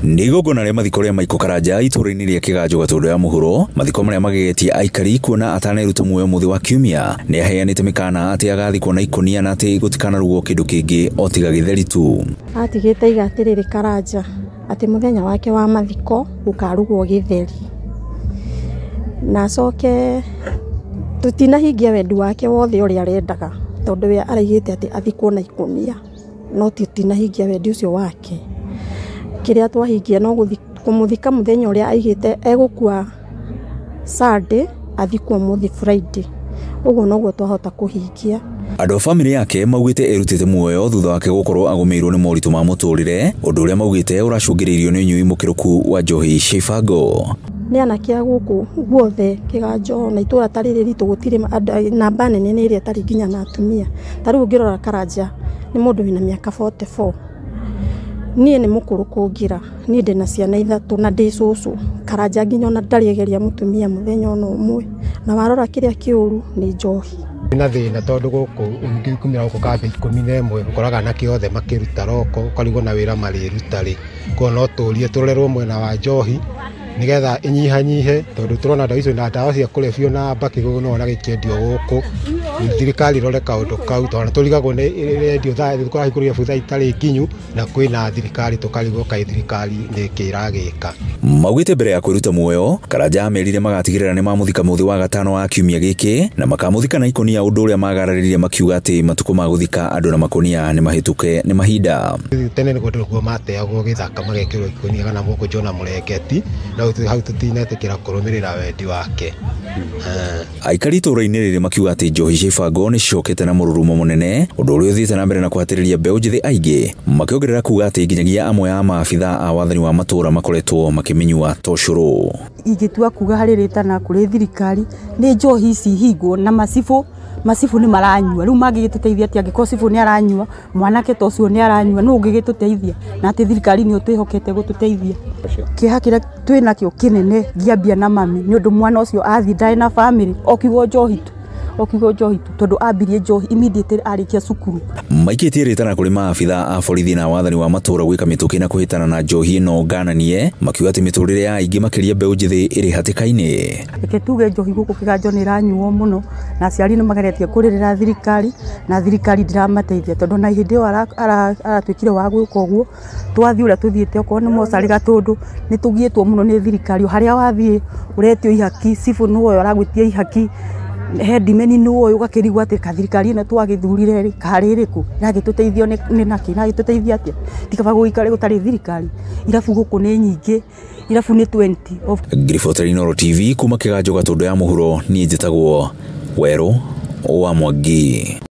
Nĩ igongona rĩa mathiko rĩa Michael Karanja itũũra-inĩ rĩa Kĩganjo Gatũndũ ya mũhuro, mathiko marĩa magegetie aikari kuona ataneruta muoyo mũthĩ wa kiumia. Nĩ aheanĩte mĩkana atĩ agathikwo na ikũnia na atĩ gũtikanarugwo kĩndũ kĩngĩ o tiga gĩtheri tu. Atigĩte iga atĩrĩrĩ Karanja atĩ mũthenya wake wa mathiko gũkarugwo gĩtheri, na acoke tũtinahingia wendi wake wothe ũrĩa arendaga, tondũ we araigĩte atĩ athikwo na ikũnia, no tũtinahingia wendi ũcio wake. Kĩrĩa twahingia no kũmũthika mũthenya ũrĩa aigĩte egũkua Sunday, athikwo mũthĩ Friday. Ũguo noguo twahota kũhingia. Andũ a bamĩrĩ yake maugĩte erutĩte muoyo thutha wake gũkorwo agũmĩirwo nĩ moritũ ma mũtũrĩre, ũndũ ũrĩa maugĩte ũracũngĩrĩirio nĩ ũnyui mũkĩrũku wa njohi cia ibango. Nĩ anake a gũkũ guothe Kĩganjo na itũra ta rĩrĩ ritũ gũtirĩ namba nene nĩ ĩrĩa ĩtarĩ nginya na atumia. Ta rĩu ũngĩrora Karanja nĩ mũndũ wĩna mĩaka 44. Niĩ nĩ mũkũrũ kũngĩra, niĩ ndĩna ciana ithatũ na ndĩ cũcũ. Karanja nginya ona ndarĩ egeria mũtumia mũthenya ona ũmwe, na warora kĩrĩa kĩũru nĩ njohi. Na thĩna tondũ gũkũ ũngĩkumĩra gũkũ kambĩ 11 ũkoraga anake othe makĩruta roko, ũkarigwo na wĩra marĩruta rĩ. Koguo no tũrie tũrorerwo mwena wa njohi nĩgetha ĩnyihanyihe, tondũ tũrona ndawa icio na ndawa cia kũrebio na mbakĩ no ona gĩkĩendio gũkũ. Thirikari ĩrore kaũndũ kau, tondũ tũrigagwo nĩ ĩrendio thaa kũrahingũrĩrio thaa itarĩ nginyu, na kwĩna thirikari tũkarigwo kaĩ thirikari nĩkĩ ĩragĩka. Maugĩte mbere ya kwĩruta muoyo, Karanja amerire magatigĩrĩra nĩ mamũthika mũthĩ wa gatano wa kiumia gĩkĩ na makamũthika na ikũnia, ũndũ ũrĩa magararĩrire makiuga atĩ matukũ ma gũthika andũ na makũnia nĩ mahĩtũke nĩ mahinda. Tene nĩguo mateagwo gĩthaka magekĩrwo ikũnia kana mũkũnjo na mũrengeti, no hau tũtinetĩkĩra kũrũmĩrĩra wendi wake. Aikari itũũra-inĩ rĩrĩ makiuga atĩ njohi cia ibango nĩ cicokete na mũrurumo mũnene, ũndũ ũrĩa ũthiĩte na mbere na kũhatĩrĩria mbeũ njĩthĩ aingĩ, makĩongerera kuga atĩ nginyagia amwe a maabitha a wathani wa matũũra makoretwo makĩmĩnyua ta ũcũrũ. Ingĩtua kuga harĩ rĩtana kũrĩ thirikari nĩ njohi ici hingwo na macibũ nĩ maranyua. Rĩu mangĩgĩtũteithia atĩa angĩkorwo cibũ nĩ aranyua, mwanake ta ũcio nĩ aranyua, nũ ũngĩgĩtũteithia? Na atĩ thirikari nĩ ũtwĩhokete gũtũteithia. Kĩeha kĩrĩa twĩnakĩo kĩnene ngĩambia na mami nĩ ũndũ mwana ũcio athiĩ ndarĩ na bamĩrĩ, okigwo njohi tu, okigwo njohi tu, tondũ ambirie njohi immediately arĩkia cukuru. Maikĩtie rĩtana kũrĩ maabitha a borithi na wathani wa matũũra gwĩka mĩtũkĩ na kũhĩtana na njohi ĩno ngananie, makiuga atĩ mĩtũrĩre ya aingĩ makĩria mbeũ njĩthĩ ĩrĩ hatĩka-inĩ. Reke tuge njohi gũkũ Kĩganjo nĩ ĩranyuo mũno, na aciari nĩ mageretie kũrĩrĩra thirikari na thirikari ndĩramateithia, tondũ na hĩndĩ ĩyo aratuĩkire wa gwĩka ũguo, twathiĩ ũrĩa tũthiĩte okorwo nĩ mocarĩ Gatũndũ nĩ tũgiĩtwo mũno nĩ thirikari. Harĩa wathiĩ ũretio ihaki, cibũ nĩwe ũragwĩtia ihaki, headman nĩwe ũgakĩrigwo atĩ kathirikari ĩno twagĩthurire rĩ karĩ ĩrĩkũ, ĩragĩtũteithio nĩ nakĩ, ĩragĩtũteithia atĩa? Ti kaba gũikare gũtarĩ thirikari. Irabu gũkũ nĩ nyingĩ, irabu nĩ 20. Ngiribotera Inooro TV kuma Kĩganjo Gatũndũ ya mũhuro, niĩ njĩtagwo Werũ wa Mwangi.